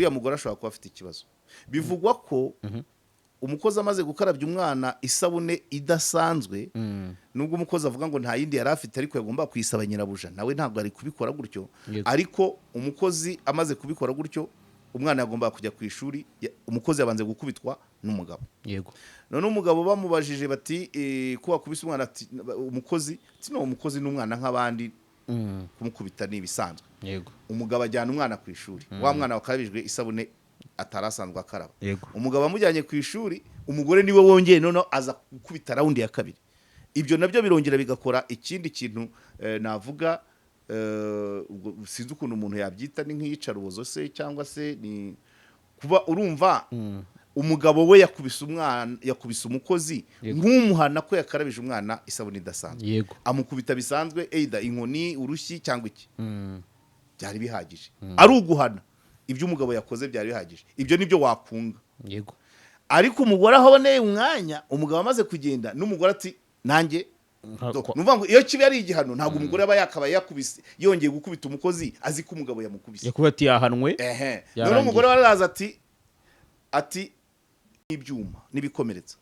Uriya mugore ashobora kuba afite ikibazo. Bivugwa ko umukozi amaze gukarabya umwana isabune idasanzwe, nubwo umukozi avuga ngo nta yindi yari afite ariko yagomba kuyisaba nyirabuja, nawe ntabwo ari kubikora gutyo. Ariko umukozi amaze kubikora gutyo, umwana yagombaga kujya ku ishuri, umukozi yabanze gukubitwa n'umugabo. None umugabo bamubajije bati ko wakubise umwana, ati umukozi ati no, umukozi n'umwana nk'abandi, kumukubita ni ibisanzwe. Umugabo ajyana umwana ku ishuri, wa mwana wakarabijwe isabune atari asanzwe akaraba. Umugabo amujyanye ku ishuri, umugore niwe wongeye noneho aza gukubita round ya kabiri. Ibyo nabyo birongera bigakora ikindi kintu, navuga, ubwo sinzi ukuntu umuntu yabyita, ni nk'iyicarubozo se cyangwa se ni kuba urumva umugabo we yakubise umwana, yakubise umukozi nk'umuhana ko yakarabije umwana isabune idasanzwe. Amukubita bisanzwe, either inkoni, urushyi cyangwa iki, byari bihagije. Ari uguhana ibyo umugabo yakoze byari bihagije, ibyo nibyo wakunga. Ariko umugore aho aboneye umwanya, umugabo amaze kugenda, n'umugore ati nanjye. Ni ukuvuga ngo iyo kiba ari igihano, ntabwo umugore aba yakabaye yakubise, yongeye gukubita umukozi azi ko umugabo yamukubise. Yakuba ati yahanwe. Ehe. Yarangiye. Noneho umugore araza ati ibyuma n'ibikomeretsa.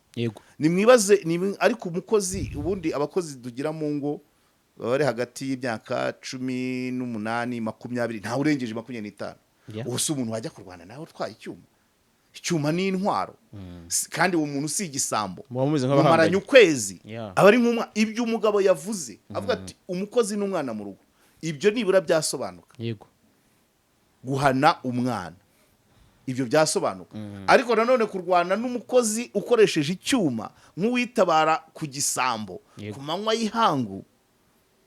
Nimwibaze ariko umukozi, ubundi abakozi tugira mu ngo baba bari hagati y'imyaka 18, 20, ntawe urengeje 25. Ubu si umuntu wajya kurwana nawe utwaye icyuma. Icyuma ni intwaro. Kandi uwo muntu si igisambo. Muba mumeze mumaranye nk'abahanganye. ukwezi. Aba ari nk'umwa. Ibyo umugabo yavuze avuga ati umukozi n'umwana mu rugo, ibyo nibura byasobanuka. Guhana umwana ibyo byasobanuka, ariko nanone kurwana n'umukozi ukoresheje icyuma nk'uwitabara ku gisambo ku manywa y'ihangu,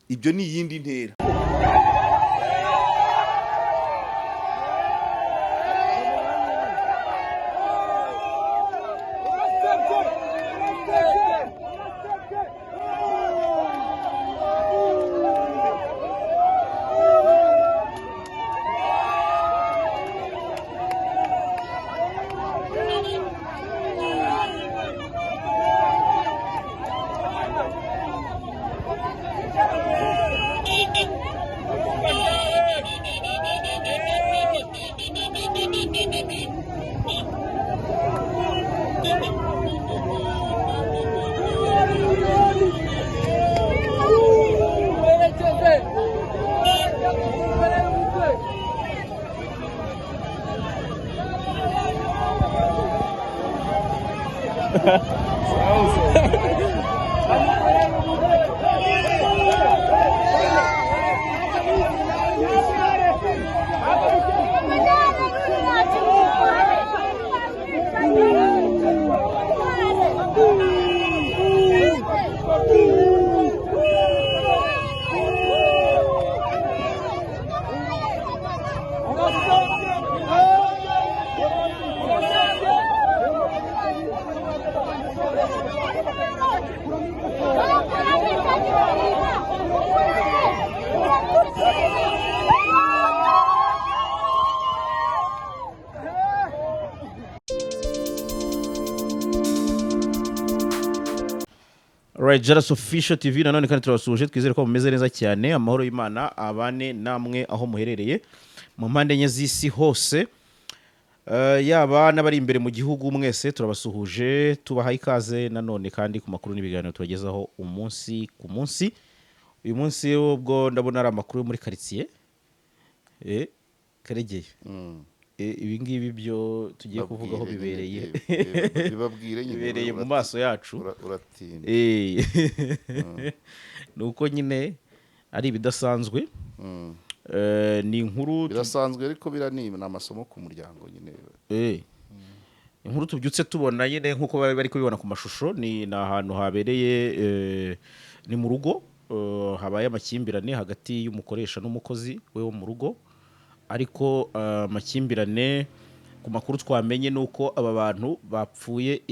ibyo ni iyindi ntera. Alright, Jaras Official TV nanone kandi turabasuhuje, twizere ko mumeze neza cyane. Amahoro y'Imana abane namwe aho muherereye mu mpande enye z'isi hose. Yaba n'abari imbere mu gihugu, mwese turabasuhuje, tubaha ikaze nanone kandi ku makuru n'ibiganiro tubagezaho umunsi ku munsi. Uyu munsi ubwo ndabona ari amakuru yo muri karitsiye, Karegeye. Ibi ngibi byo tugiye kuvugaho Babwire nyine, bibereye bibabwire nyine. bibereye mu maso yacu. Uratinda. Ni uko nyine ari ibidasanzwe. Ni inkuru Birasanzwe ariko ni amasomo ku muryango nyine. Inkuru tubyutse tubona nyine nk'uko bari bari kubibona ku mashusho, ni ahantu habereye, ni mu rugo, habaye amakimbirane hagati y'umukoresha n'umukozi we wo mu rugo. Ariko amakimbirane, ku makuru twamenye, ni uko aba bantu bapfuye,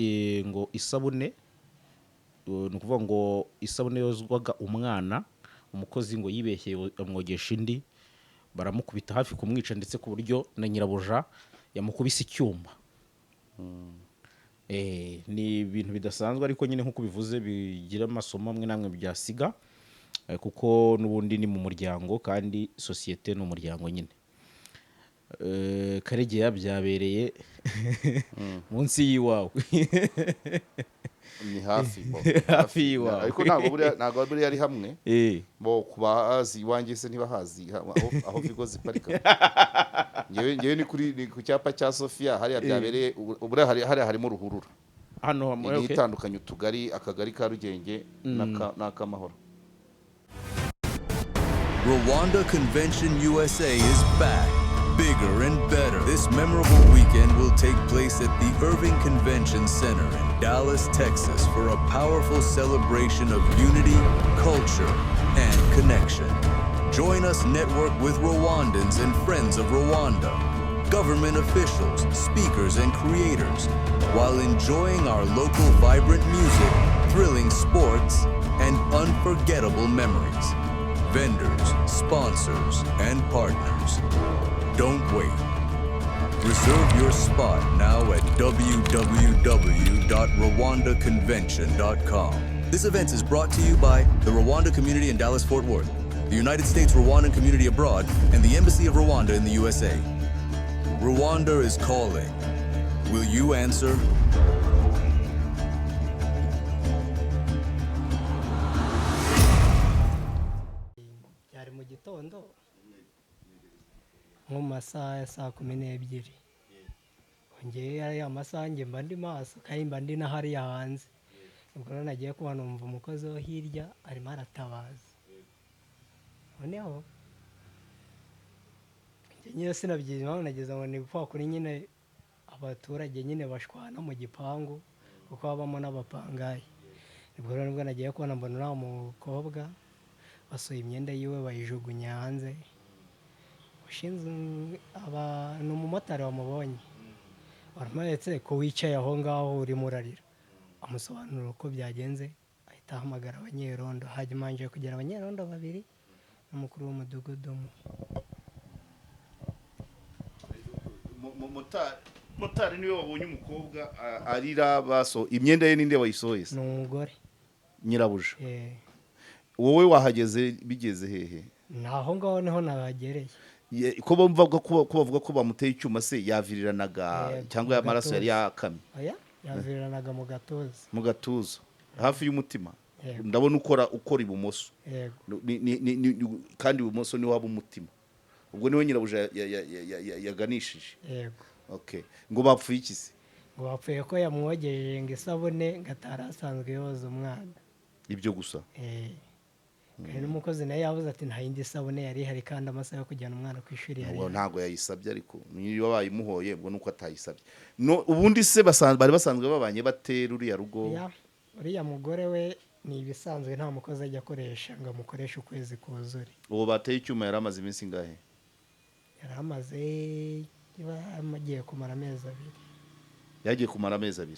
ngo isabune, ni ukuvuga ngo isabune yozwaga umwana, umukozi ngo yibeshye amwogesha indi, baramukubita hafi kumwica, ndetse ku buryo na nyirabuja yamukubise icyuma. Ni ibintu bidasanzwe, ariko nyine nk'uko bivuze bigira amasomo amwe n'amwe byasiga, kuko n'ubundi ni mu muryango kandi sosiyete ni umuryango nyine. Karegeya, byabereye munsi y'iwawe. Ni hafi bo. Hafi y'iwawe. Ariko ntabwo buriya ari hamwe. Bo ku bahazi iwanjye se ntibahazi aho Vigo ziparika? Ngewe ni ku cyapa cya Sofia hariya byabereye. Buriya hariya harimo ruhurura. Hano Igiye okay. itandukanye utugari, akagari ka Rugenge n'akamahoro. Rwanda Convention USA is back, bigger and better. This memorable weekend will take place at the Irving Convention Center in Dallas, Texas, for a powerful celebration of unity, culture, and connection. Join us network with Rwandans and friends of Rwanda, government officials, speakers, and creators, while enjoying our local vibrant music, thrilling sports, and unforgettable memories. Vendors, sponsors, and partners. Don't wait. Reserve your spot now at www.rwandaconvention.com. This event is brought to you by the Rwanda community in Dallas Fort Worth, the United States Rwandan community abroad, and the Embassy of Rwanda in the USA. Rwanda is calling. Will you answer? Byari mu gitondo nko mu masaha ya saa 12. Ngewe ariya masaha njye mba ndi maso kandi mba ndi na hariya hanze. Ubwo rero nagiye kuba numva umukozi wo hirya arimo aratabaza. Noneho njye nyine sinabyize impamvu, nageze ngo ni kwa kuri nyine abaturage nyine bashwana mu gipangu, kuko habamo n'abapangayi. Nibwo rero nibwo nagiye kubona mbona uriya mukobwa basohoye imyenda yiwe bayijugunya hanze. Ushinzwe aba ni umumotari wamubonye, baramweretse ko wicaye aho ngaho urimo urarira, amusobanurira uko byagenze, ahita ahamagara abanyerondo. Hanyuma kugera abanyerondo babiri n'umukuru w'umudugudu umwe. Motari niwe wabonye umukobwa arira, baso imyenda ye. Ninde wayisohoye se? Ni umugore. Nyirabuja? Eh. Wowe wahageze bigeze hehe? Ni aho ngaho niho nabagereye. Ko bumva ko bavuga ko bamuteye icyuma se, yaviriranaga Yego, cyangwa mu amaraso yari gatuza. yakamye? Oya, yaviriranaga mu gatuza. Mu gatuza hafi y'umutima? Yego. Ndabona ukora ibumoso. Yego. Kandi ibumoso niho haba umutima. Ubwo niwe nyirabuja yaganishije? Yego. Okay, ngo bapfuye iki se? Ngo bapfuye ko yamwogejeje ngo isabune, ngo atari asanzwe yoza umwana. Ibyo gusa? Eh. Kandi n'umukozi nawe yavuze ati nta yindi sabune yari ihari, kandi amasaha yo kujyana umwana ku ishuri yari Ubwo ihari. Ntabwo yayisabye, ariko niyo bayimuhoye ubwo nuko atayisabye. No ubundi se bari basanzwe babanye bate ruriya rugo? Ya, uriya mugore we ni ibisanzwe, nta mukozi ajya akoresha ngo amukoreshe ukwezi kuzure. Uwo bateye icyuma yari amaze iminsi ingahe? Yari amaze, agiye kumara amezi 2. Yagiye kumara amezi 2.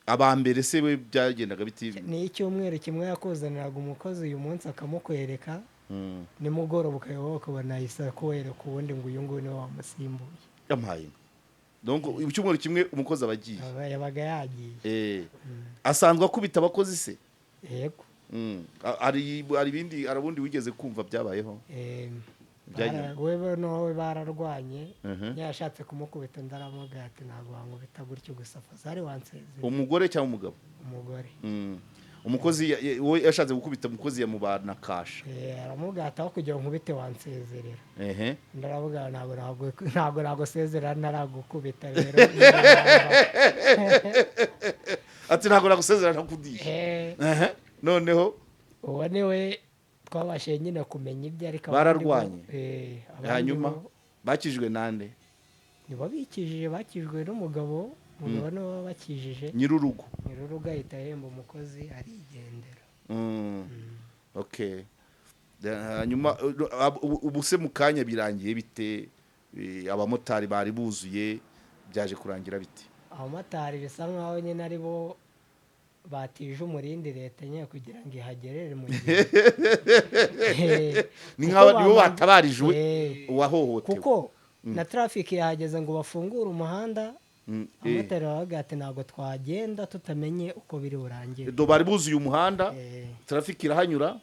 Aba mbere se we byagendaga biti? Ni icyumweru kimwe yakuzaniraga umukozi uyu munsi akamukwereka, nimugoroba ukaba ukabona ahise akwereka uwundi ngo uyu nguyu niwe wamusimbuye. Yampaye inka. Donc icyumweru kimwe umukozi aba agiye? Yabaga yagiye. Asanzwe akubita abakozi se? Yego. Hari ibindi, hari ubundi wigeze kumva byabayeho? Byagenze. We nawe bararwanye. Yashatse kumukubita, undi aramubwira ati ntabwo wankubita gutyo gusa, fazari wansezera. Umugore cyangwa umugabo? Umugore. Umukozi we yashatse gukubita umukozi, yamubana kasha. Aramubwira ati aho kugira ngo nkubite wansezerera. Undi aravuga ntabwo nagusezerera ntaragukubita rero. Ati ntabwo nagusezera ntakudisha. Noneho? Uwo niwe twabashije nyine kumenya ibyo, ariko Bararwanye? Abandi Hanyuma bo bakijwe nande? Nibo bikijije, bakijwe n'umugabo. Umugabo niwe wabakijije. Nyir'urugo? Nyir'urugo ahita ahemba umukozi arigendera. Okay. Hanyuma ubu se mu kanya birangiye bite? Abamotari bari buzuye, byaje kurangira bite? Abamotari bisa nkaho nyine ari bo batije umurindi leta nyine kugira ngo ihagerere mu gihe. Ni Kuko nk'aho nibo batabarije uwahohotewe. Kuko na traffic yahageze ngo bafungure umuhanda, abamotari baravuga ati ntabwo twagenda tutamenye uko biri burangire. Do bari buzuye umuhanda, traffic irahanyura.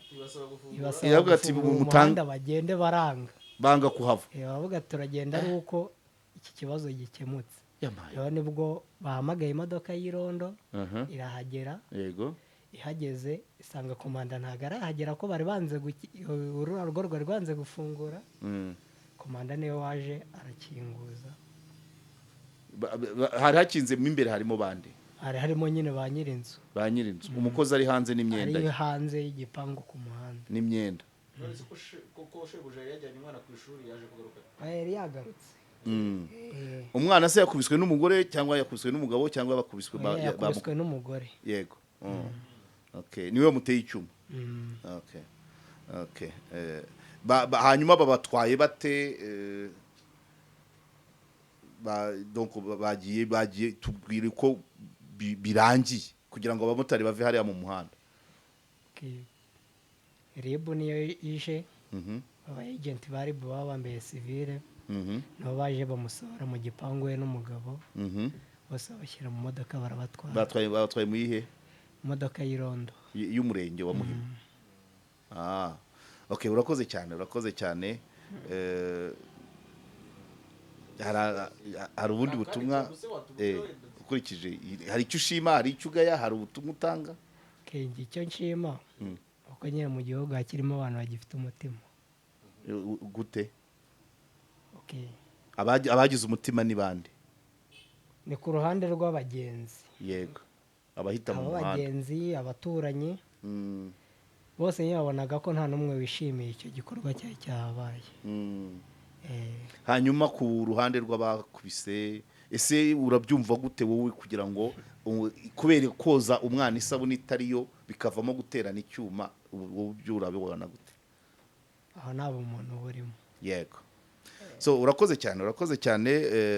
Ibasaba Iravuga ati, gufungura "Mutang-" umuhanda bagende, baranga. Banga kuhava. Bavuga turagenda ari uko iki kibazo gikemutse. Yamaye. Rero nibwo bahamagaye imodoka y'irondo, Aha. irahagera. Yego. Ihageze isanga komanda ntabwo arahagera, ko bari banze urura rugo rwari rwanze gufungura. Komanda niwe waje arakinguza. Hari hakinze mo imbere, harimo bande? Hari harimo nyine ba nyir'inzu. Ba nyir'inzu, umukozi ari hanze n'imyenda Ari ye. hanze y'igipangu ku muhanda. N'imyenda. Kuko shebuja yari yajyanye umwana ku ishuri, yaje kugaruka. Oya, yari yagarutse. Umwana se yakubiswe n'umugore cyangwa yakubiswe n'umugabo cyangwa bakubiswe Oya, yakubiswe n'umugore. Yego. Okay, niwe muteye icyuma? Mm. Okay. Hanyuma babatwaye bate? Donc bagiye, tubwire ko birangiye kugira ngo abamotari bave hariya mu muhanda. Okay. RIB niyo ije. Aba agent ba RIB baba bambaye civil, nibo baje bamusohora mu gipangu, we n'umugabo. Bose babashyira mu modoka barabatwara. Batwaye mu yihe? Imodoka y'irondo. Y'umurenge wa Muhima. Ah, okay, urakoze cyane, urakoze cyane. Hari ubundi butumwa ukurikije hari icyo ushima, hari icyo ugaya, hari ubutumwa utanga? Okay, njye icyo nshima, uko nyine mu gihugu hakirimo abantu bagifite umutima. Gute? Okay. Abagize umutima ni bande? Ni ku ruhande rw'abagenzi. Yego, abahita mu Abo muhanda. bagenzi, abaturanyi bose nyine babonaga ko nta n'umwe wishimiye icyo gikorwa cyari cyahabaye. Hanyuma ku ruhande rw'abakubise, ese urabyumva gute wowe, kugira ngo kubera koza umwana isabune itariyo bikavamo guterana icyuma, wowe ibyo urabibona gute? Aho nta bumuntu burimo. Yego, so urakoze cyane, urakoze cyane.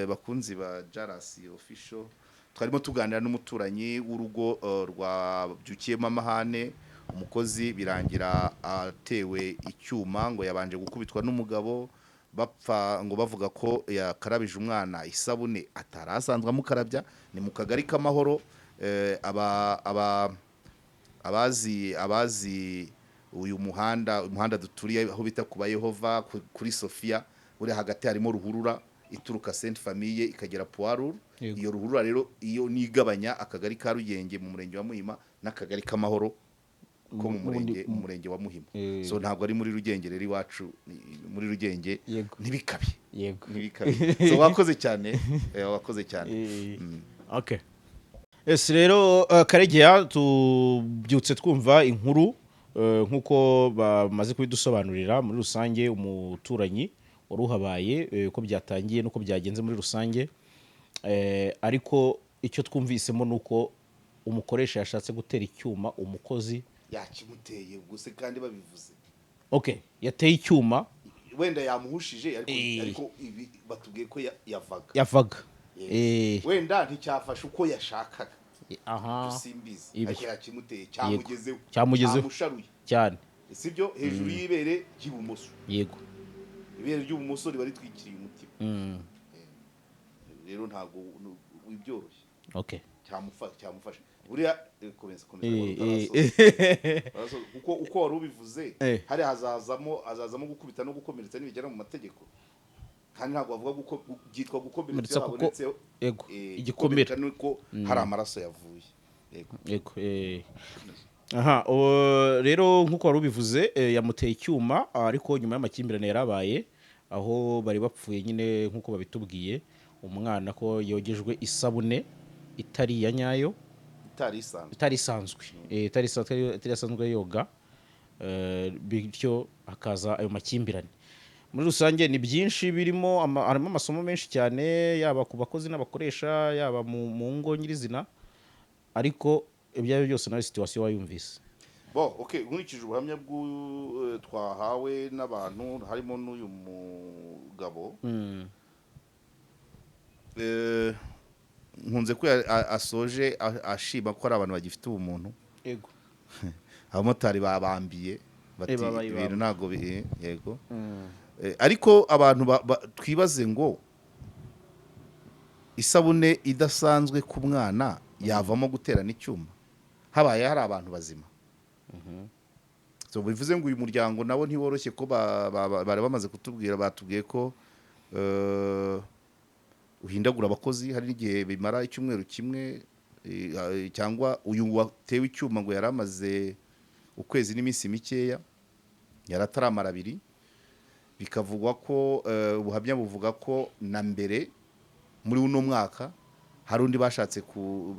Bakunzi ba Jarasi Official, twarimo tuganira n'umuturanyi w'urugo rwabyukiyemo amahane, umukozi birangira atewe icyuma, ngo yabanje gukubitwa n'umugabo bapfa ngo bavuga ko yakarabije umwana isabune atari asanzwe amukarabya. Ni mu kagari k'Amahoro. Aba aba abazi uyu muhanda, umuhanda duturiye aho bita ku Bayehova, kuri Sofia, buri hagati harimo ruhurura ituruka Sainte Famille ikagera Poirur. Iyo ruhurura rero iyo nigabanya akagari ka Rugenge mu murenge wa Muhima n'akagari k'Amahoro ko mu murenge wa Muhima. So ntabwo ari muri Rugenge rero, iwacu muri Rugenge. Ntibikabe. Ntibikabe. So wakoze cyane, wakoze cyane. Okay. Ese rero Karegeya, tubyutse twumva inkuru nk'uko bamaze kubidusobanurira muri rusange, umuturanyi wari uhabaye, uko byatangiye n'uko byagenze muri rusange. Ariko icyo twumvisemo ni uko umukoresha yashatse gutera icyuma umukozi. Yakimuteye gusa kandi babivuze. Okay, yateye icyuma. Wenda yamuhushije, ariko ariko ibi batubwiye ko yavaga. Yavaga. Yes. Wenda nticyafashe uko yashakaga. Simbizi. Ibyo. Ariko yakimuteye, cyamugezeho. Cyamugezeho. Cyamusharuye. Cyane. Sibyo, hejuru y'ibere ry'ibumoso. Ibere ry'ibumoso riba ritwikiriye umutima. Rero ntabwo wibyoroshye. Cyamufashe buriya. Komeza, komeza. Wari utarasoza. Kuko uko wari ubivuze, hari hazazamo gukubita no gukomeretsa nibigera mu mategeko, kandi ntabwo bavuga byitwa gukomeretsa iyo Komeretsa kuko habonetse igikomere. gukomereka nuko hari amaraso yavuye, yego. Yego. Aha rero nk'uko wari ubivuze, yamuteye icyuma, ariko nyuma y'amakimbirane yarabaye aho bari bapfuye nyine nk'uko babitubwiye, umwana ko yogejwe isabune itari iya nyayo. Itari isanzwe. Itari isanzwe, itari isanzwe yoga. Bityo hakaza ayo makimbirane. Muri rusange ni byinshi birimo, harimo amasomo menshi cyane, yaba ku bakozi n'abakoresha, yaba mu ngo nyirizina, ariko ibyo ari byo byose nawe situation wayumvise. Bo, okay, nkurikije ubuhamya twahawe n'abantu harimo n'uyu mugabo, nkunze ko asoje ashima ko ari abantu bagifite ubumuntu. Abamotari babambiye bati Babaye ibintu babo. ntabwo yego. Ariko abantu twibaze ngo isabune idasanzwe ku mwana yavamo guterana icyuma habaye hari abantu bazima? So So bivuze ngo uyu muryango nabo ntiworoshye, ko bari bamaze kutubwira, batubwiye ko uhindagura abakozi, hari n'igihe bimara icyumweru kimwe, cyangwa uyu watewe icyuma ngo yari amaze ukwezi n'iminsi mikeya, yari ataramara 2. Bikavugwa ko ubuhamya buvuga ko na mbere muri uno mwaka hari undi bashatse ku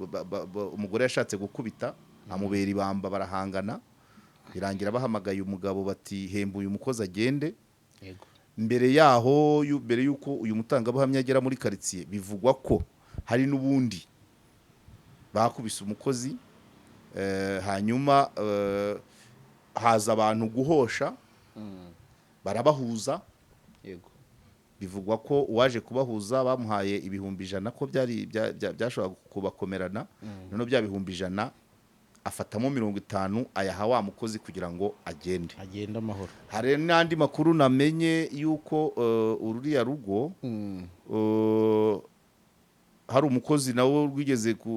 umugore yashatse gukubita, amubera ibamba, barahangana, birangira bahamagaye umugabo bati: "Hemba uyu mukozi agende." Mbere yaho, mbere y'uko uyu mutangabuhamya agera muri karitsiye, bivugwa ko hari n'ubundi bakubise umukozi, hanyuma haza abantu guhosha, barabahuza. Bivugwa ko uwaje kubahuza bamuhaye 100,000, ko byari byashoboraga kubakomerana. Noneho bya 100,000 afatamo 50, ayaha wa mukozi kugira ngo agende. Agenda amahoro. Hari n'andi makuru namenye y'uko ururiya rugo hari umukozi nawe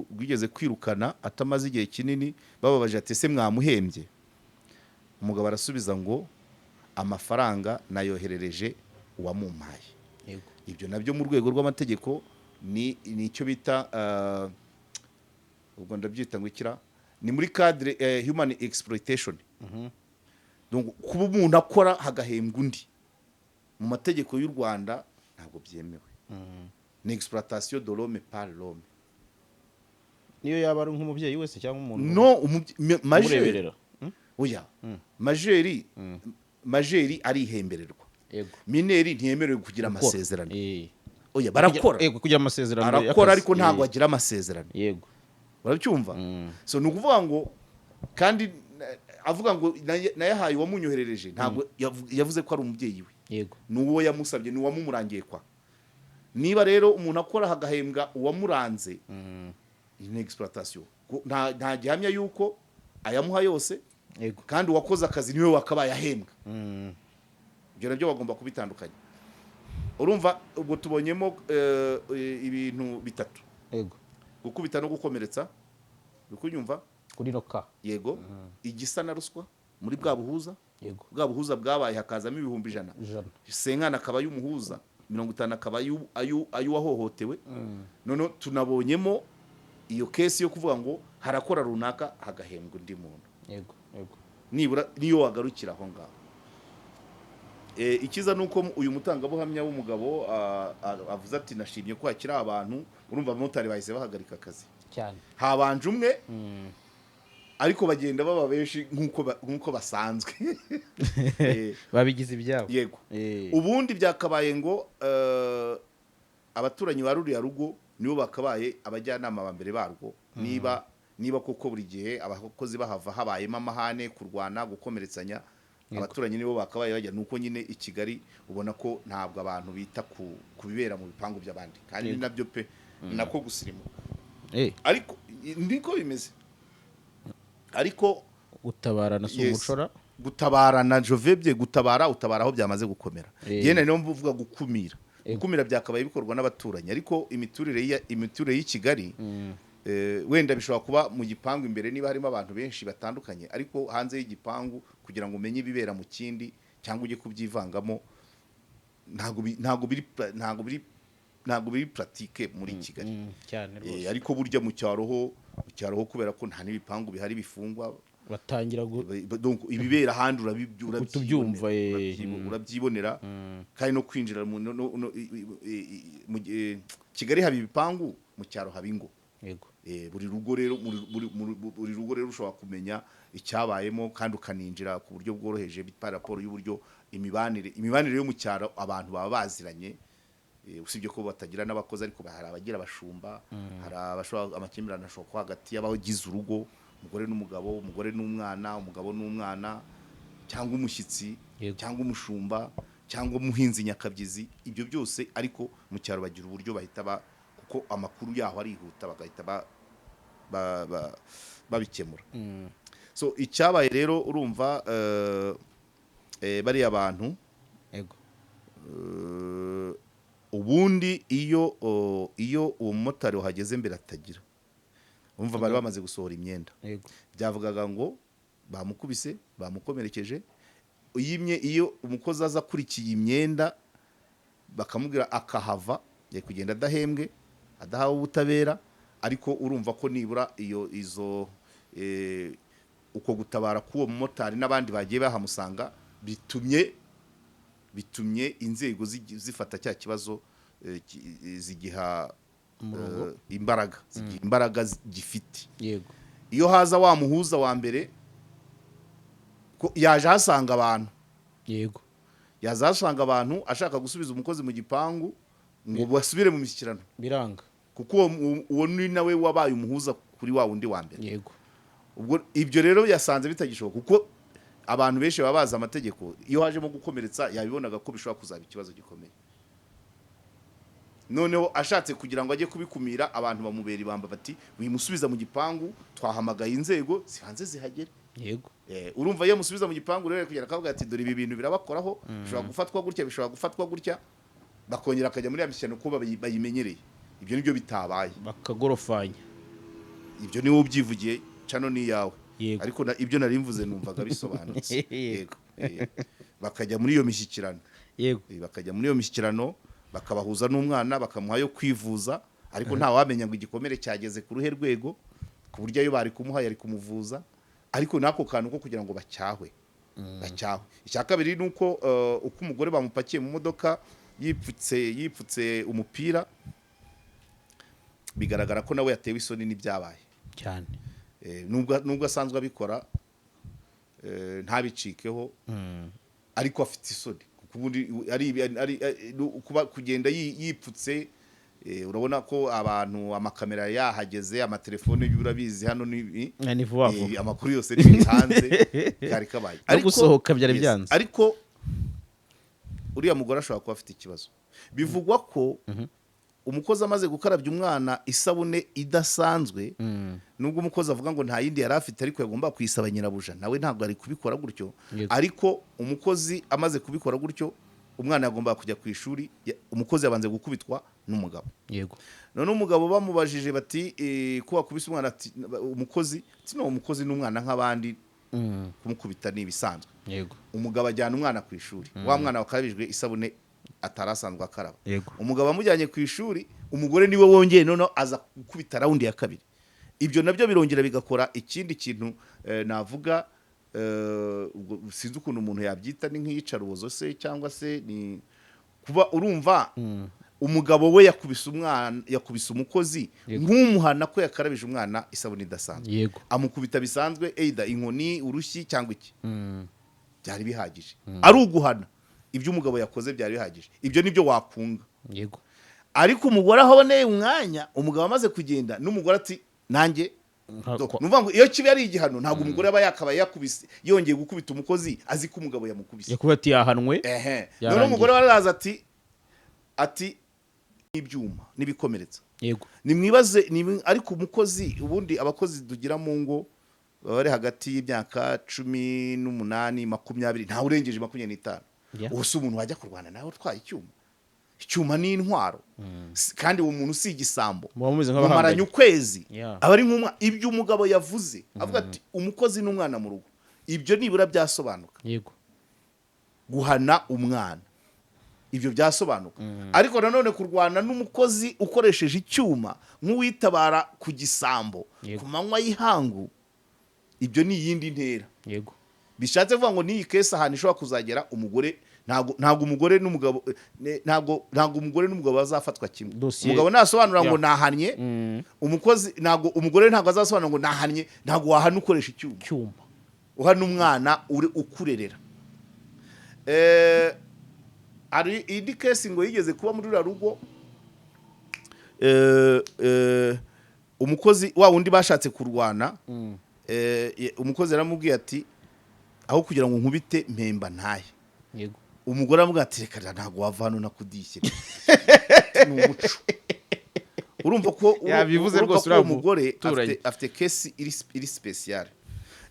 rwigeze kwirukana atamaze igihe kinini. Bababaje ati: "Ese mwamuhembye?" Umugabo arasubiza ngo: "Amafaranga nayoherereje uwamumpaye." Ibyo nabyo mu rwego rw'amategeko ni icyo bita ubwo ndabyita ngo ikira ni muri cadre human exploitation. Donc kuba umuntu akora hagahembwa undi, mu mategeko y'u Rwanda ntabwo byemewe, ni exploitation de l'homme par l'homme. Niyo yaba ari nk'umubyeyi wese cyangwa umuntu No majeur. umureberera. Oya, majeur, majeur arihembererwa. Mineur ntiyemerewe kugira Gukora. amasezerano. Oya, barakora. Yego, kugira amasezerano Arakora, y'akazi. ariko ntabwo agira amasezerano. Urabyumva? So ni ukuvuga ngo kandi avuga ngo nayahaye uwamunyoherereje, ntabwo yavuze ko ari umubyeyi we. Ni uwo yamusabye, ni uwamumurangiye. Kwa niba rero umuntu akora hagahembwa uwamuranze, ni exploitation. Nta gihamya yuko ayamuha yose, kandi uwakoze akazi niwe wakabaye ahembwa. Ibyo nabyo bagomba kubitandukanya. Urumva ubwo tubonyemo ibintu bitatu: gukubita no gukomeretsa, uri kunyumva? Kuri roka. Yego, igisa na ruswa muri bwa buhuza. Bwa buhuza bwabaye, hakazamo 100,000. 100. 50 akaba ay'umuhuza, 50 akaba ay'uwahohotewe. Noneho tunabonyemo iyo case yo kuvuga ngo harakora runaka hagahembwa undi muntu. yego yego Nibura niyo wagarukira aho ngaho. Ikiza ni uko uyu mutangabuhamya w'umugabo avuze ati: "Nashimye ko hakiri abantu." Urumva abamotari bahise bahagarika akazi. Cyane. Habanje umwe, ariko bagenda baba benshi nk'uko basanzwe. Babigize ibyabo. Yego. Ubundi byakabaye ngo abaturanyi ba ruriya rugo nibo bakabaye abajyanama ba mbere barwo, niba koko buri gihe abakozi bahava habayemo amahane, kurwana, gukomeretsanya, abaturanyi nibo bakabaye bajya. Nuko nyine i Kigali ubona ko ntabwo abantu bita ku bibera mu bipangu by'abandi, kandi ni nabyo pe, ni nako gusirimuka. Ariko niko bimeze, ariko Gutabarana si umucora. Gutabarana jovebye, gutabara utabara aho byamaze gukomera. Yenda niyo mvuga gukumira. Gukumira byakabaye bikorwa n'abaturanyi, ariko imiturire y'i Kigali, wenda bishobora kuba mu gipangu imbere niba harimo abantu benshi batandukanye, ariko hanze y'igipangu kugira ngo umenye ibibera mu kindi cyangwa ujye kubyivangamo, ntabwo biri pratique muri Kigali. Cyane rwose. Ariko burya mu cyaro ho kubera ko nta n'ibipangu bihari bifungwa, batangira donc ibibera ahandi Utubyumva, urabyibonera. Kandi no kwinjira mu no, no, no, Kigali haba ibipangu, mu cyaro haba ingo. Buri rugo rero buri rugo rero ushobora kumenya icyabayemo kandi ukaninjira ku buryo bworoheje par rapport y'uburyo imibanire yo mu cyaro, abantu baba baziranye. Usibye ko batagira n'abakozi, ariko hari abagira abashumba, hari abashobora, amakimbirane ashobora kuba hagati y'abagize urugo, umugore n'umugabo, umugore n'umwana, umugabo n'umwana, cyangwa umushyitsi, cyangwa umushumba, cyangwa umuhinzi nyakabyizi, ibyo byose. Ariko mu cyaro bagira uburyo bahita kuko amakuru yaho arihuta, bagahita babikemura. So icyabaye rero, urumva bariya bantu, ubundi iyo uwo mumotari wahageze mbere atagira, urumva bari bamaze gusohora imyenda, byavugaga ngo Bamukubise, bamukomerekeje. Iyo umukozi aza akurikiye imyenda bakamubwira akahava, yari kugenda adahembwe, adahawe ubutabera. Ariko urumva ko nibura iyo izo uko gutabara k'uwo mumotari n'abandi bagiye bahamusanga bitumye inzego zifata cya kibazo, zigiha imbaraga, zigiha imbaraga gifite. Iyo haza wa muhuza wa mbere, ko yaje ahasanga abantu, yaza ahasanga abantu ashaka gusubiza umukozi mu gipangu ngo basubire mu mishyikirano, Biranga. kuko uwo ni nawe wabaye umuhuza kuri wa wundi wa mbere. Ubwo ibyo rero yasanze bitagishoboka, kuko abantu benshi baba bazi amategeko. Iyo hajemo gukomeretsa, yabibonaga ko bishobora kuzaba ikibazo gikomeye. Noneho ashatse kugira ngo ajye kubikumira, abantu bamubera ibamba bati: "Wimusubiza mu gipangu, twahamagaye inzego zibanze zihagere." Urumva iyo amusubiza mu gipangu rero, kugera akavuga ati: "Dore ibi bintu birabakoraho, bishobora gufatwa gutya, bishobora gufatwa gutya," bakongera akajya muri ya mishyikirano kuko bayimenyereye. Ibyo nibyo bitabaye. Bakagorofanya. Ibyo niwe ubyivugiye, cano ni iyawe. Ariko ibyo nari mvuze numvaga bisobanutse. Yego. Yego. Bakajya muri iyo mishyikirano. Bakajya muri iyo mishyikirano, bakabahuza n'umwana, bakamuha yo kwivuza. Ariko nta wamenya ngo igikomere cyageze ku ruhe rwego ku buryo ayo bari kumuha yari kumuvuza. Ariko n'ako kantu ko kugira ngo bacyahwe. Icya kabiri ni uko uko umugore bamupakiye mu modoka yipfutse umupira, bigaragara ko nawe yatewe isoni n'ibyabaye. Cyane. Nubwo asanzwe abikora, ntabicikeho, ariko afite isoni, kuko ubundi ari kuba kugenda yipfutse, urabona ko abantu amakamera yahageze, amatelefone, urabizi hano ni Ni vuba vuba. Amakuru yose ni hanze, kari kabaye. No gusohoka byari byanze. Ariko uriya mugore ashobora kuba afite ikibazo. Bivugwa ko umukozi amaze gukarabya umwana isabune idasanzwe, nubwo umukozi avuga ngo nta yindi yari afite ariko yagomba kuyisaba nyirabuja, nawe ntabwo ari kubikora gutyo. Ariko umukozi amaze kubikora gutyo, umwana yagombaga kujya ku ishuri, umukozi yabanze gukubitwa n'umugabo. None umugabo bamubajije bati: "Ko wakubise umwana?" Ati: "Umukozi," ati: "No, umukozi n'umwana nk'abandi, kumukubita ni ibisanzwe." Umugabo ajyana umwana ku ishuri, wa mwana wakarabijwe isabune atari asanzwe akaraba. Umugabo amujyanye ku ishuri, umugore niwe wongeye noneho aza gukubita round ya kabiri. Ibyo nabyo birongera bigakora ikindi kintu, navuga, ubwo sinzi ukuntu umuntu yabyita, ni nk'iyicarubozo se cyangwa se ni kuba, urumva umugabo we yakubise umwana, yakubise umukozi nk'umuhana ko yakarabije umwana isabune idasanzwe. Amukubita bisanzwe, either inkoni, urushyi cyangwa iki, byari bihagije. Ari uguhana, ibyo umugabo yakoze byari bihagije, ibyo nibyo wakunga. Ariko umugore aho aboneye umwanya, umugabo amaze kugenda, n'umugore ati: "Nanjye." Ni ukuvuga ngo iyo kiba ari igihano, ntabwo umugore aba yakabaye yakubise, yongeye gukubita umukozi azi ko umugabo yamukubise. Yakuba ati yahanwe. Ehe. Yarangiye. Noneho umugore waraza ati n'ibyuma n'ibikomeretsa. Nimwibaze ariko umukozi, ubundi abakozi tugira mu ngo baba bari hagati y'imyaka 18, 20, ntawe urengeje 25. Ubu si umuntu wajya kurwana nawe utwaye icyuma. Icyuma ni intwaro. Kandi uwo muntu si igisambo. Muba mumeze Mumaranye nk'abahanganye. ukwezi. Aba ari nk'umwa. Ibyo umugabo yavuze avuga ati umukozi n'umwana mu rugo, ibyo nibura byasobanuka. Guhana umwana, ibyo byasobanuka. Ariko nanone kurwana n'umukozi ukoresheje icyuma nk'uwitabara ku gisambo ku manywa y'ihangu, ibyo ni iyindi ntera. Bishatse kuvuga ngo n'iyi case ahantu ishobora kuzagera, umugore ntabwo umugore n'umugabo ntabwo umugore n'umugabo bazafatwa kimwe. Umugabo nasobanura ngo nahannye umukozi, ntabwo umugore ntabwo azasobanura ngo nahannye. Ntabwo wahana ukoresha icyuma. Cyuma. Uhana umwana uri ukurerera. Hari indi case ngo yigeze kuba muri ruriya rugo, umukozi wa wundi bashatse kurwana, umukozi yaramubwiye ati: "Aho kugira ngo nkubite, mpemba ntaye." Umugore aramubwira ati: "Reka da, ntabwo wava hano nakudishye." Ni umuco. Urumva ko Yabivuze urumva rwose ko uwo uriya mugore muturanyi. afite case iri spéciale.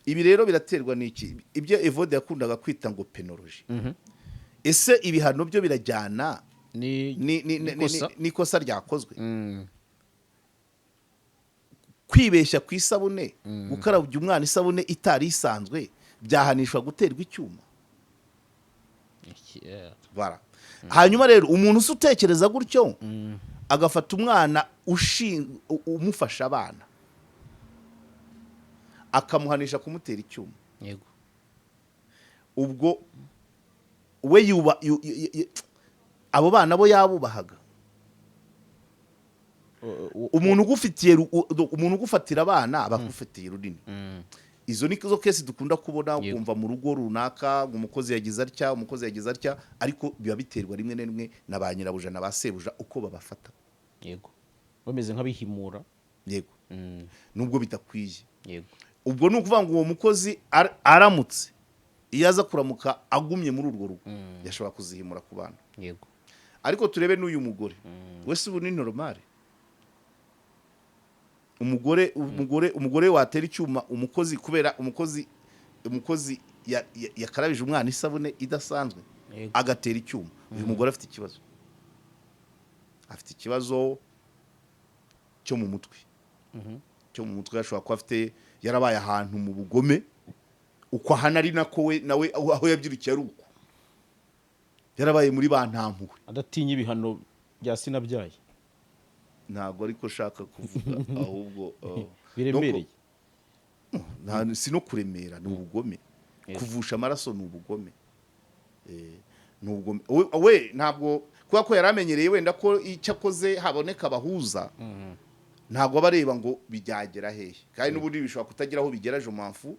Ibi rero biraterwa n'iki? Ibyo Evode yakundaga kwita ngo pénologie. Ese ibihano byo birajyana Ni n'ikosa ryakozwe? Kwibeshya ku isabune, gukarabya umwana isabune itari isanzwe, byahanishwa guterwa icyuma? Bara hanyuma rero umuntu usa utekereza gutyo agafata umwana umufasha abana, akamuhanisha kumutera icyuma, ubwo we yuba abo bana bo yabubahaga. Umuntu ugufatira abana aba agufitiye runini. Izo ni zo case dukunda kubona, ukumva mu rugo runaka ngo umukozi yagize atya, umukozi yagize atya, ariko biba biterwa rimwe na rimwe na ba nyirabuja na ba sebuja uko babafata. Yego, bameze nk'abihimura. Yego, nubwo bidakwiye. Ubwo ni ukuvuga ngo uwo mukozi aramutse, iyo aza kuramuka agumye muri urwo rugo, yashobora kuzihimura ku bana. Ariko turebe n'uyu mugore wese, ubu ni normal? Umugore watera icyuma umukozi kubera umukozi yakarabije umwana isabune idasanzwe, agatera icyuma uyu mugore, afite ikibazo, afite ikibazo cyo mu mutwe, cyo mu mutwe. Ashobora kuba afite, yarabaye ahantu mu bugome, uko ahana ari nako we nawe aho yabyirukiye ari uko, yarabaye muri ba ntampuhwe. Adatinya ibihano bya sinabyaye. Ntabwo ariko ushaka kuvuga, ahubwo Biremereye. Si no kuremera, ni ubugome. Kuvusha amaraso ni ubugome. Ni ubugome. We ntabwo, kubera ko yari amenyereye wenda ko icyo akoze haboneka abahuza, ntabwo aba areba ngo bijyagera hehe, kandi n'ubundi bishobora kutagira aho bigera. Je m'en fous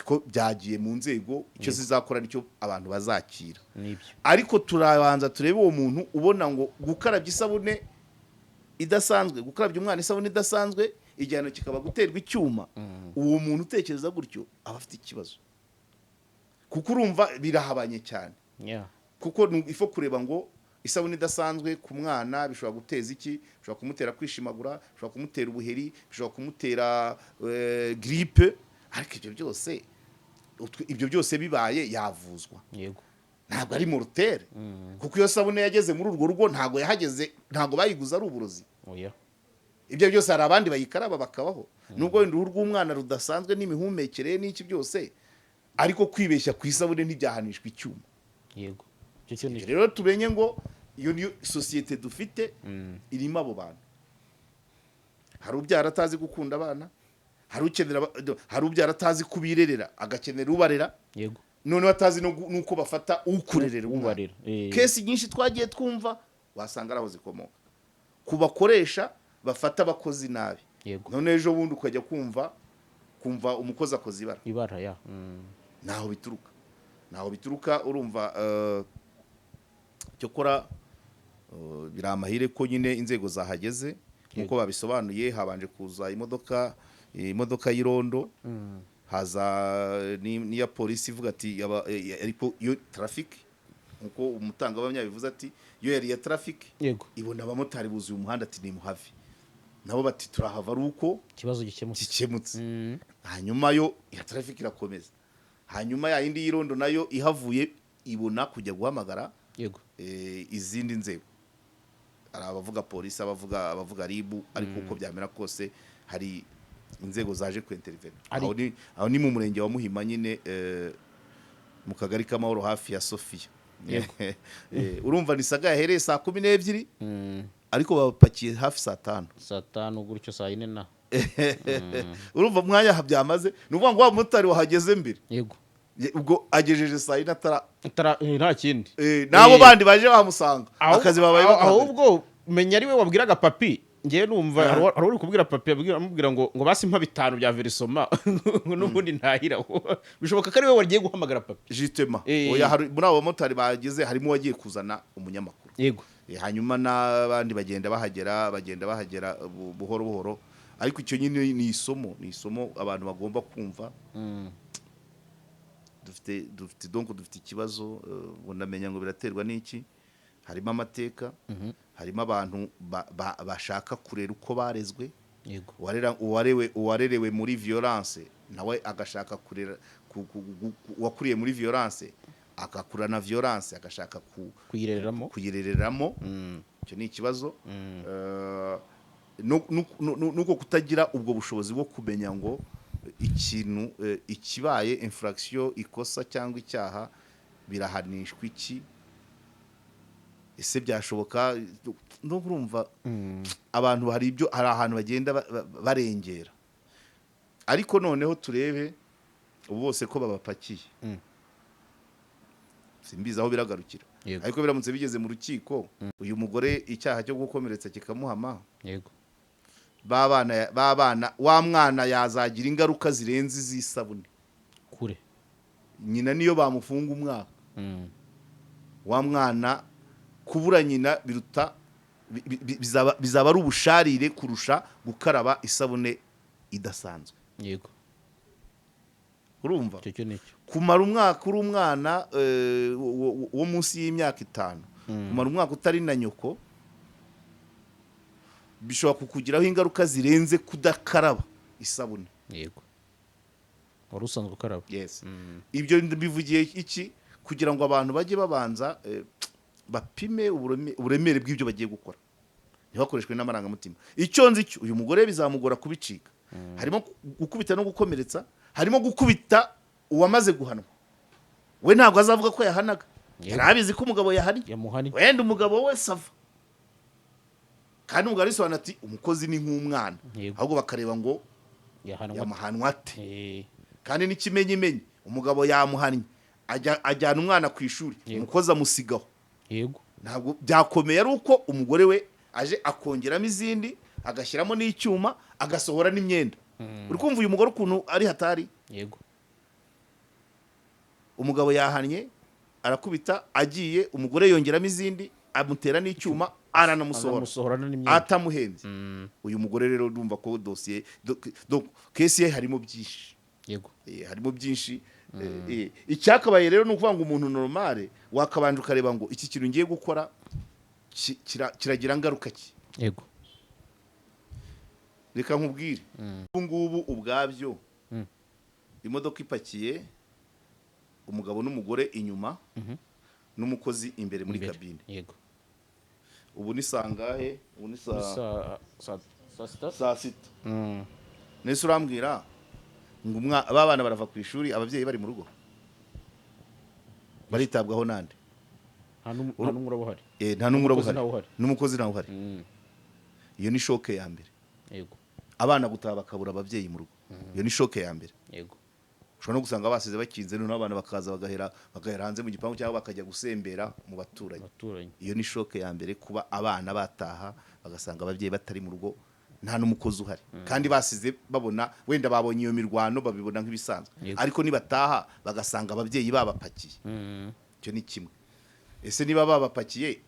ko byagiye mu nzego, icyo zizakora nicyo abantu bazakira. Nibyo. Ariko turabanza turebe uwo muntu ubona ngo gukarabya isabune idasanzwe, gukarabya umwana isabune idasanzwe, igihano kikaba guterwa icyuma. Uwo muntu utekereza gutyo aba afite ikibazo, kuko urumva birahabanye cyane. Kuko ni ifo kureba ngo isabune idasanzwe ku mwana bishobora guteza iki? Bishobora kumutera kwishimagura, bishobora kumutera ubuheri, bishobora kumutera grippe, ariko ibyo byose ibyo byose bibaye yavuzwa. Ntabwo ari mortel, kuko iyo sabune yageze muri urwo rugo, ntabwo yahageze, ntabwo bayiguze ari uburozi. Oya. Ibyo byose hari abandi bayikaraba bakabaho, nubwo wenda uruhu rw'umwana rudasanzwe n'imihumekere n'iki byose, ariko kwibeshya ku isabune ntibyahanishwa icyuma. Yego, icyo cyo ni Rero tumenye ngo iyo niyo sosiyete dufite irimo abo bantu. Hari ubyara atazi gukunda abana, hari ukenera hari ubyara atazi kubirerera, agakenera ubarera, noneho atazi no n'uko bafata ukurerera umwana. Ubarera. Case nyinshi twagiye twumva wasanga ari aho zikomoka, ku bakoresha bafata abakozi nabi. None ejo bundi ukajya kumva umukozi akoze ibara. Ibara ya. Ntaho bituruka, ntaho bituruka. Urumva, cyokora biri amahire ko nyine inzego zahageze nk'uko babisobanuye. Habanje kuza imodoka y'irondo, haza n'iya polisi ivuga ati ariko iyo traffic, nkuko umutangabuhamya yabivuze, ati iyo yari iya traffic, ibona abamotari buzuye umuhanda, ati nimuhave, nabo bati turahava ari uko ikibazo gikemutse. Gikemutse. Hanyuma yo iya traffic irakomeza, hanyuma ya yindi y'irondo nayo ihavuye ibona kujya guhamagara izindi nzego. Hari abavuga polisi, abavuga RIB, ariko uko byamera kose hari inzego zaje kwintervena. Aho ni mu murenge wa Muhima nyine, mu kagari k'Amahoro, hafi ya Sofiya. Urumva ni saga yahereye saa 12, ariko bapakiye hafi saa 5. Saa 5 gutyo, saa 4 na Urumva umwanya byamaze, ni ukuvuga ngo wa mumotari wahageze mbere, ubwo agejeje saa 4 atara Nta kindi. N'abo bandi baje bamusanga, akazi babaye bakahagaritse. Ahubwo menya ari we wabwiraga papi. Ngewe numva hari uri kubwira papi, amubwira ngo basi mpa 5 bya versement n'ubundi ntahira. Bishoboka ko ari we wagiye guhamagara papi. Justement. Oya, muri abo bamotari bageze harimo uwagiye kuzana umunyamakuru. Hanyuma n'abandi bagenda bahagera, bagenda bahagera buhoro buhoro. Ariko icyo nyine ni isomo, ni isomo abantu bagomba kumva. Dufite, donc dufite ikibazo, ngo ndamenya ngo biraterwa n'iki? Harimo amateka, harimo abantu bashaka kurera uko barezwe. Uwarerewe muri violence nawe agashaka kurera uwakuriye muri violence agakurana violence, agashaka kuyirereramo. Kuyirereramo. Icyo ni ikibazo. Nuko kutagira ubwo bushobozi bwo kumenya ngo ikintu, ikibaye infraction, ikosa cyangwa icyaha, birahanishwa iki? Ese byashoboka? No urumva abantu hari ibyo, hari ahantu bagenda barengera. Ariko noneho turebe ubu bose ko babapakiye, simbizi aho biragarukira. Ariko biramutse bigeze mu rukiko, uyu mugore icyaha cyo gukomeretsa kikamuhama, babana wa mwana yazagira ingaruka zirenze iz'isabune. Kure. Nyina niyo bamufunga umwaka, wa mwana kubura nyina biruta bizaba ari ubusharire kurusha gukaraba isabune idasanzwe. Urumva? Icyo cyo nicyo. Kumara umwaka uri umwana wo munsi y'imyaka 5, kumara umwaka utari na nyoko, bishobora kukugiraho ingaruka zirenze kudakaraba isabune. Yego, wari usanzwe ukaraba. Yes. Ibyo bivugiye iki? Kugira ngo abantu bajye babanza bapime uburemere bw'ibyo bagiye gukora, ntibakoreshwe n'amarangamutima. Icyo nzi cyo, uyu mugore bizamugora kubicika. Harimo gukubita no gukomeretsa, harimo gukubita uwamaze guhanwa. We ntabwo azavuga ko yahanaga, yari abizi ko umugabo yahannye. Yamuhannye. Wenda umugabo we ça va, kandi umugabo arisobanura ati umukozi ni nk'umwana. Ahubwo bakareba ngo yahanwa. Yamuhanwa ate? Kandi n'ikimenyimenyi, umugabo yamuhannye, ajyana umwana ku ishuri, umukozi amusigaho. Ntabwo byakomeye ari uko umugore we aje akongeramo izindi, agashyiramo n'icyuma, agasohora n'imyenda. Uri kumva uyu mugore ukuntu ari hatari? Yego. Umugabo yahannye, arakubita, agiye, umugore yongeramo izindi, amutera n'icyuma, aranamusohora. Anamusohorana n'imyenda. Atamuhembye. Uyu mugore rero ndumva ko dosiye, donc case ye harimo byinshi. Harimo byinshi. Icyakabaye rero ni ukuvuga ngo umuntu normal wakabanje ukareba ngo iki kintu ngiye gukora kiragira ngaruka ki? Reka nkubwire, ubu ngubu ubwabyo imodoka ipakiye umugabo n'umugore inyuma n'umukozi imbere muri Imbere. Kabine. Ubu ni sangahe? Ubu ni Saa 6. Saa 6. Nese urambwira ngo aba bana barava ku ishuri, ababyeyi bari mu rugo, baritabwaho nande? Nta n'umwe uraba uhari. Nta n'umwe uraba N'umukozi uhari. ntawe uhari. N'umukozi ntawe uhari. Iyo ni choc ya mbere. Abana gutaha bakabura ababyeyi mu rugo, iyo ni choc ya mbere. Ushobora no gusanga basize bakinze, noneho abana bakaza bagahera hanze mu gipangu cyangwa bakajya gusembera mu baturanyi. Abaturanyi. Iyo ni choc ya mbere, kuba abana bataha bagasanga ababyeyi batari mu rugo, nta n'umukozi uhari, kandi basize babona, wenda babonye iyo mirwano, babibona nk'ibisanzwe. Ariko nibataha bagasanga ababyeyi babapakiye, icyo ni kimwe. Ese niba babapakiye,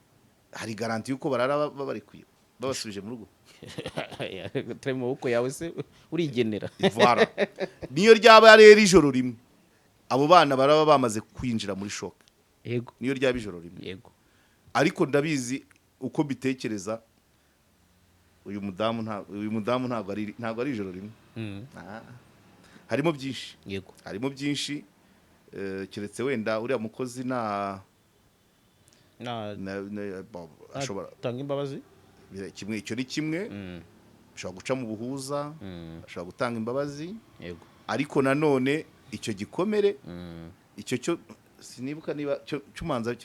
hari garantie y'uko barara babarekuye, babasubije mu rugo? Turi mu maboko yawe se, urigenera. Voilà. Niyo ryaba rero ijoro rimwe, abo bana baraba bamaze kwinjira muri choc. Niyo ryaba ijoro rimwe. Ariko ndabizi, uko mbitekereza, uyu mudamu ntabwo ari ijoro rimwe. Ah. Harimo byinshi. Harimo byinshi, keretse wenda uriya mukozi na bon, ashobora tanga imbabazi. Kimwe, icyo ni kimwe. Ashobora guca mu buhuza, ashobora gutanga imbabazi. Ariko nanone icyo gikomere, icyo cyo sinibuka niba cyo cyumanza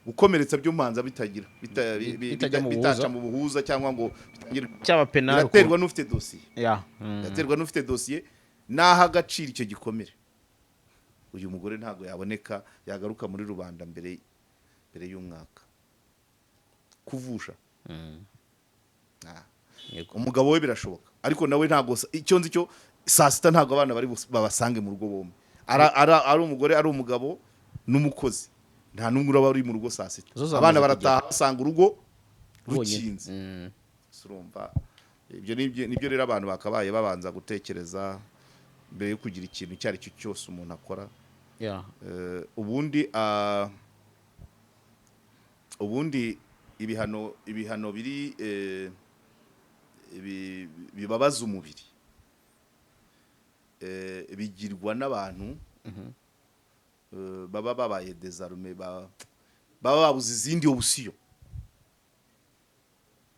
gukomeretsa by'umanza bitagira Bitajya mu buhuza. Bitaca mu buhuza cyangwa ngo bitangire. Cyaba pénal. Biraterwa n'ufite dosiye. Biraterwa n'ufite dosiye n'aho agaciro icyo gikomere. Uyu mugore ntabwo yaboneka, yagaruka muri rubanda mbere y'umwaka kuvusha. Ah. Umugabo we birashoboka, ariko nawe ntabwo icyo nzi cyo, saa 6 ntabwo abana bari babasange mu rugo bombi. Ari umugore, ari umugabo n'umukozi, nta n'umwe uraba uri mu rugo saa 6. Zo zamaze Abana barataha basanga urugo Bonyine. rukinze. Urumva ibyo nibyo rero abantu bakabaye babanza gutekereza mbere yo kugira ikintu icyo ari cyo cyose umuntu akora. Ubundi ibihano biri bibabaza umubiri, bigirwa n'abantu baba babaye désarmés, baba babuze izindi option,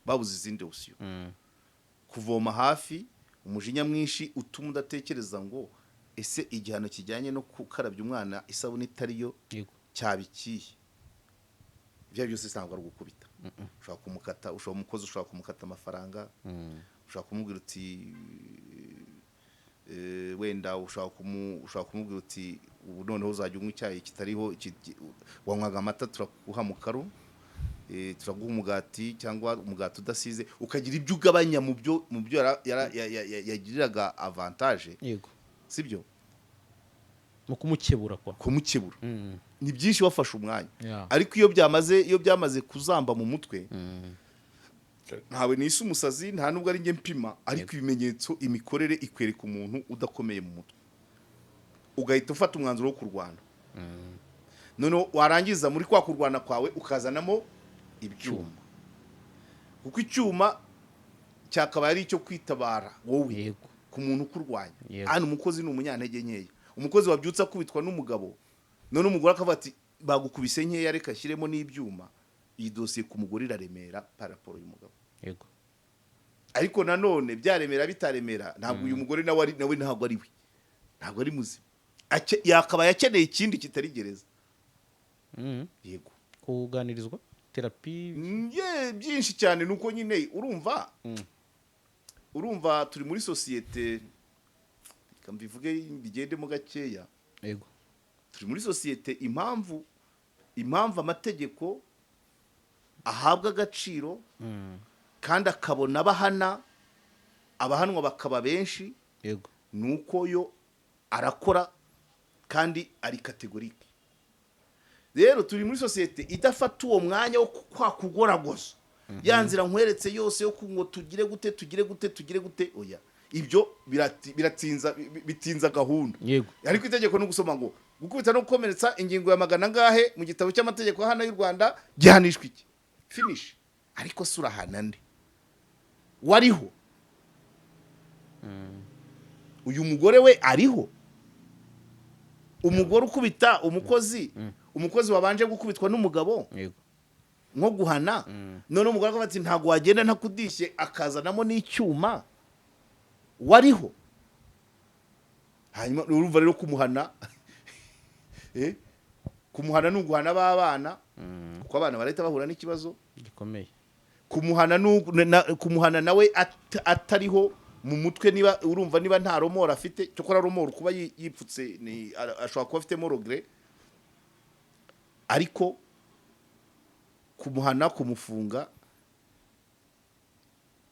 babuze izindi option. Kuvoma hafi, umujinya mwinshi utuma udatekereza ngo ese igihano kijyanye no gukarabya umwana isabune itariyo cyaba ikihe? Ibyo ari byo byose ntabwo ari ugukubita. Ushobora kumukata, ushobora, umukozi ushobora kumukata amafaranga, ushobora kumubwira uti wenda ushobora kumubwira uti ubu noneho uzajya unywa icyayi kitariho wanywaga amata, turaguha mukaru, turaguha umugati cyangwa umugati udasize, ukagira ibyo ugabanya mu byo yagiriraga avantage. Sibyo? Mu kumukebura kwa Kumukebura ni byinshi, wafashe umwanya. Ariko iyo byamaze kuzamba mu mutwe, ntawe nise umusazi, nta nubwo ari njye mpima, ariko ibimenyetso, imikorere ikwereka umuntu udakomeye mu mutwe, ugahita ufata umwanzuro wo kurwana. Noneho warangiza, muri kwa kurwana kwawe ukazanamo ibyuma, kuko icyuma cyakabaye ari icyo kwitabara wowe ku muntu ukurwanya. Hano umukozi ni umunyantege nkeya. Umukozi wabyutse akubitwa n'umugabo, none umugore akavuga ati bagukubise nkeya, reka ashyiremo n'ibyuma, iyi dosiye ku mugore iraremera par rapport y'umugabo. Ariko nanone byaremera bitaremera, ntabwo uyu mugore nawe ari nawe, ntabwo ari we, ntabwo ari muzima. Yakabaye akeneye ikindi kitari gereza. Yego. Kuganirizwa, therapy. Ye, byinshi cyane. Nuko nyine urumva turi muri sosiyete, reka mbivuge bigendemo gakeya. Turi muri sosiyete, impamvu amategeko ahabwa agaciro kandi akabona abahana, abahanwa bakaba benshi, ni uko yo arakora kandi ari catégorique. Rero turi muri sosiyete idafata uwo mwanya wo kwa kugoragoza ya nzira nkweretse yose yo ngo tugire gute, tugire gute, tugire gute. Oya, ibyo biratinza, bitinza gahunda. Ariko itegeko ni ugusoma ngo gukubita no gukomeretsa, ingingo ya magana angahe mu gitabo cy'amategeko hano y'u Rwanda, gihanishwa iki, finish. Ariko se urahana nde wariho? Uyu mugore we ariho? Umugore ukubita umukozi, umukozi wabanje gukubitwa n'umugabo, nko guhana, none umugore akavuga ati ntabwo wagenda ntakudishye, akazanamo n'icyuma, wariho? Hanyuma urumva rero kumuhana, kumuhana ni uguhana b'abana, kuko abana barahita bahura n'ikibazo gikomeye. Kumuhana kumuhana nawe atariho mu mutwe, niba urumva, niba nta remords afite, cyokora remords kuba yipfutse ni ashobora kuba afitemo regret. Ariko kumuhana, kumufunga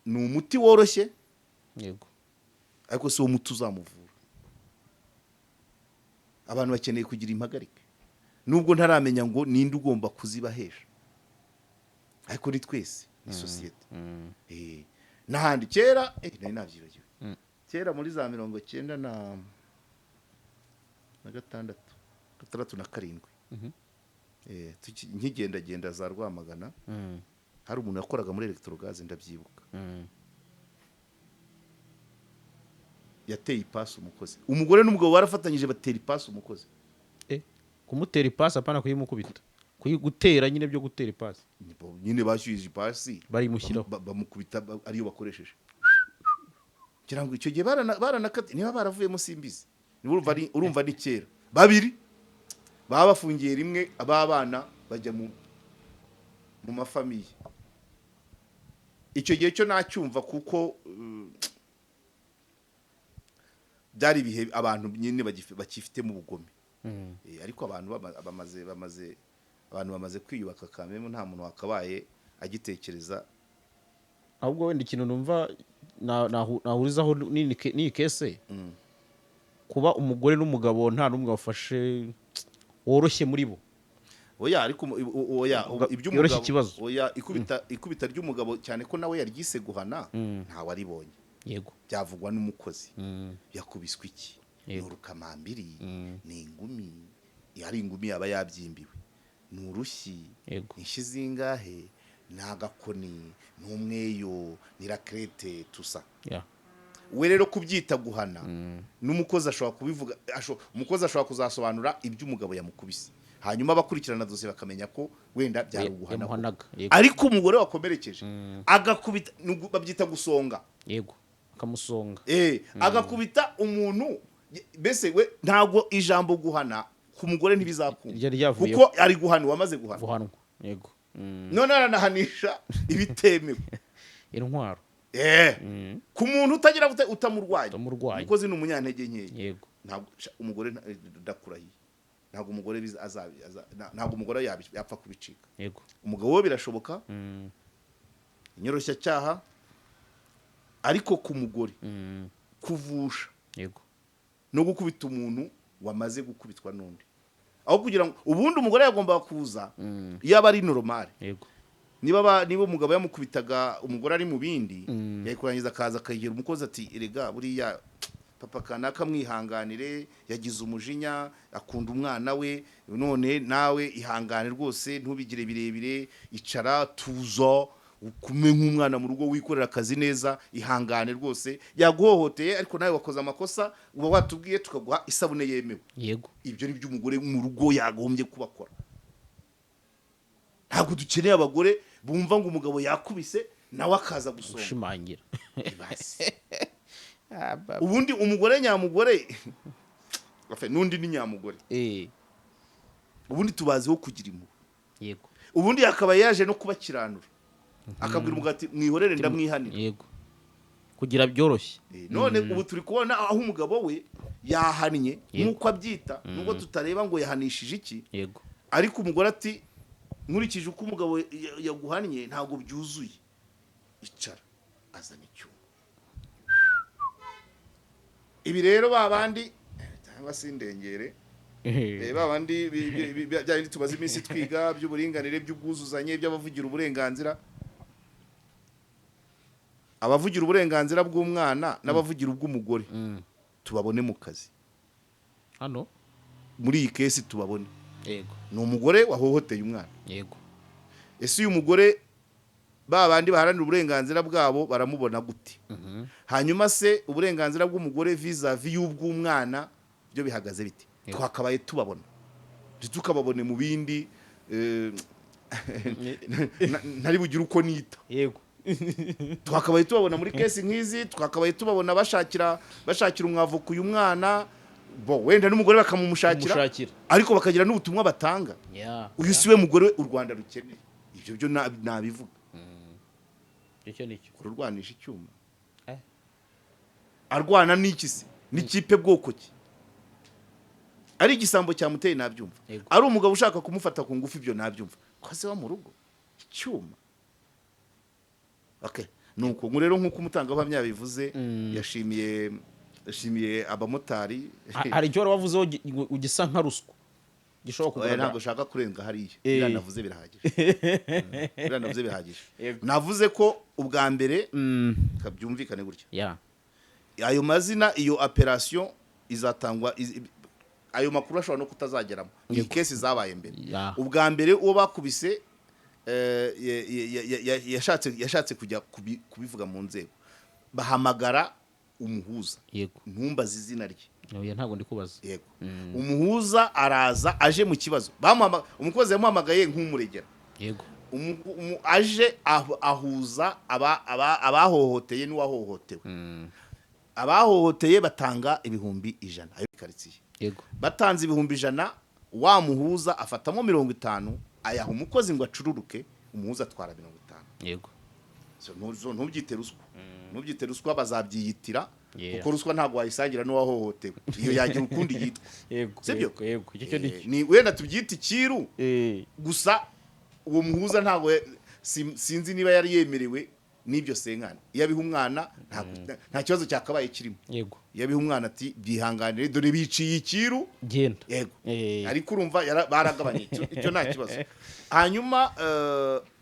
ni umuti woroshye, ariko si wo muti uzamuvura. Abantu bakeneye kugira impagarike, nubwo ntaramenya ngo ninde ugomba kuzibahesha, ariko ni twese, ni sosiyete. N'ahandi kera, nari nabyibagiwe, kera muri za 96, 6 na 7, nkigendagenda za Rwamagana, hari umuntu yakoraga muri Electrogaz, ndabyibuka, yateye ipasi umukozi. Umugore n'umugabo barafatanyije batera ipasi umukozi. Kumutera ipasi, apana kuyimukubita, gutera nyine, byo gutera ipasi. Nyine bashyuhije ipasi. Bayimushyiraho. Bamukubita ariyo bakoresheje. Ngira ngo icyo gihe baranakati, niba baravuyemo simbizi. Niba urumva ni kera, babiri baba bafungiye rimwe, ab'abana bajya mu mafamiye. Icyo gihe cyo nacyumva, kuko byari ibihe abantu nyine bakifitemo ubugome. Ariko abantu bamaze abantu bamaze kwiyubaka kameme, nta muntu wakabaye agitekereza. Ahubwo wenda ikintu numva nahurizaho n'iyi case, kuba umugore n'umugabo nta n'umwe wafashe woroshye muri bo. Oya, ariko oya, iby'umugabo yoroshye ikibazo. Oya, ikubita ry'umugabo, cyane ko nawe yaryise guhana, ntawe aribonye. Byavugwa n'umukozi. Yakubiswe iki? Ni urukamambiri? Ni ingumi? Ari ingumi yaba yabyimbiwe? Ni urushyi? Inshyi zingahe? Ni agakoni? Ni umweyo? Ni raclette? Tusa. We rero kubyita guhana, n'umukozi ashobora kubivuga, umukozi ashobora kuzasobanura ibyo umugabo yamukubise. Hanyuma abakurikirana dosiye bakamenya ko wenda byari uguhana koko. Yamuhanaga, yego. Ariko umugore wakomerekeje agakubita, babyita gusonga. Yego, akamusonga. Agakubita umuntu, mbese we ntabwo ijambo guhana ku mugore ntibizakunda, Ryari ryavuyeho. kuko ari guhana uwamaze guhana. Guhanwa, yego. None aranahanisha ibitemewe. Intwaro. Ku muntu utagira utamurwaye. Utamurwaye. Umukozi ni umunyantege nkeya. Yego. Ntabwo umugore ndakurahiye, ntabwo umugore ntabwo umugore yapfa kubicika. Yego. Umugabo we birashoboka, inyoroshyacyaha, ariko ku mugore kuvusha Yego. no gukubita umuntu wamaze gukubitwa n'undi, aho kugira ngo ubundi umugore yagombaga kuza yaba ari normal. Yego. Niba umugabo yamukubitaga umugore ari mu bindi, yayikurangiza akaza akegera umukozi ati: "Erega buriya papa kanaka mwihanganire, yagize umujinya, akunda umwana we, none nawe ihangane rwose, ntubigire birebire, icara tuza ukume nk'umwana mu rugo, wikorera akazi neza, ihangane rwose, yaguhohoteye ariko nawe wakoze amakosa, uba watubwiye tukaguha isabune yemewe." Yego. Ibyo ni byo umugore mu rugo yagombye kubakora. Ntabwo dukeneye abagore bumva ngo umugabo yakubise nawe akaza gusonga. Gushimangira. Basi. Ubundi umugore nyamugore, Enfin, n'undi ni nyamugore, ubundi tubaziho kugira impuhwe. Yego. Ubundi akaba yaje no kubakiranura, akabwira umugabo ati: "Mwihorere, ndamwihanira." Yego, kugira byoroshye. None ubu turi kubona aho umugabo we yahannye, Yego. nk'uko abyita, nubwo tutareba ngo yahanishije iki, Yego. ariko umugore ati: "Nkurikije uko umugabo yaguhannye ntabwo byuzuye, icara." Azana icyuma. Ibi rero ba bandi, cyangwa se indengere, ba bandi bya bindi tumaze iminsi twiga by'uburinganire, by'ubwuzuzanye, by'abavugira uburenganzira, abavugira uburenganzira bw'umwana n'abavugira ubw'umugore, tubabone mu kazi. Hano. Muri iyi case tubabone. Yego. Ni umugore wahohoteye umwana. Yego. Ese uyu mugore ba bandi baharanira uburenganzira bwabo baramubona gute? Hanyuma se uburenganzira bw'umugore vis-à-vis y'ubw'umwana byo bihagaze bite? Yego. Twakabaye tubabona, ntitukababone mu bindi, ntari bugire uko nita. Yego. Twakabaye tubabona muri case nk'izi, twakabaye tubabona bashakira umwavoka uyu mwana, bo wenda n'umugore bakamumushakira, Kumushakira. ariko bakagira n'ubutumwa batanga. Uyu si we mugore u Rwanda rukeneye, ibyo byo nabivuga. Icyo nicyo. Kururwanisha icyuma. Eh. Arwana n'iki se? N'ikipe bwoko ki? Ari igisambo cyamuteye nabyumva, Yego. ari umugabo ushaka kumufata ku ngufu, ibyo nabyumva, ko se wa mu rugo icyuma. Okay, nuko ngo rero nk'uko umutangabuhamya yabivuze, yashimiye abamotari. Hari icyo wari wavuzeho gisa nka ruswa gishobora Oya, kugaragara. Ntabwo ushaka kurenga hariya. Eh. Biriya navuze birahagije. Biriya navuze birahagije. Yego. Navuze ko ubwa mbere, byumvikane gutya, ayo mazina, iyo operation izatangwa, ayo makuru ashobora no kutazageramo, iyi case zabaye mbere. Ubwa mbere uwo bakubise, yashatse kujya kubivuga mu nzego, bahamagara umuhuza. Yego. Ntumbaze izina rye. Oya, ntabwo ndi kubaza. Yego, umuhuza araza aje mu kibazo, umukozi yamuhamagaye nk'umuregera. Yego. Aje ahuza abahohoteye n'uwahohotewe. Abahohoteye batanga 100,000 ayo karitsiye. Yego. Batanze 100,000, wa muhuza afatamo 50 ayaha umukozi ngo acururuke, umuhuza atwara 50. Yego. So, ntubyite ruswa, ntubyite ruswa, bazabyiyitira, kuko ruswa ntabwo wayisangira n'uwahohotewe, iyo yagira ukundi yitwa. Yego. Sibyo? Yego, icyo cyo nicyo. Ni wenda tubyite ikiru gusa. Uwo muhuza ntabwo sinzi niba yari yemerewe n'ibyo senkana. Iyo abiha umwana nta kibazo cyakabaye kirimo. Yego. Iyo abiha umwana ati: "Byihanganire, dore biciye ikiru." Genda. Yego. Eh. Ariko urumva baragabanye, icyo nta kibazo. Hanyuma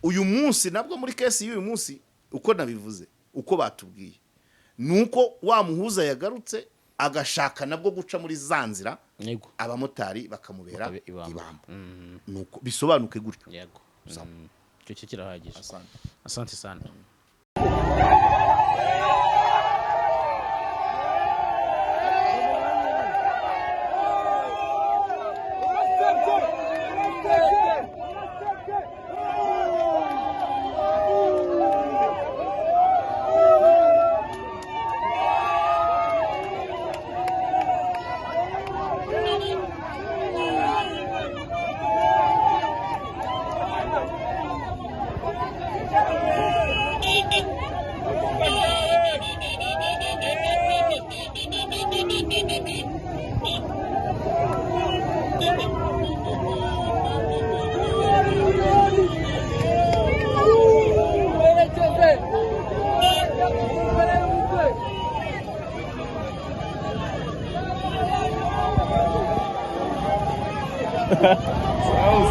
uyu munsi nabwo, muri case y'uyu munsi, uko nabivuze, uko batubwiye, ni uko wa muhuza yagarutse agashaka nabwo guca muri za nzira, Yego. abamotari bakamubera Bakabe ibamba. ibamba. Nuko bisobanuke gutyo. Yego. Icyo cyo kirahagije. Asante. Asante sana. Urasebye! Sawa.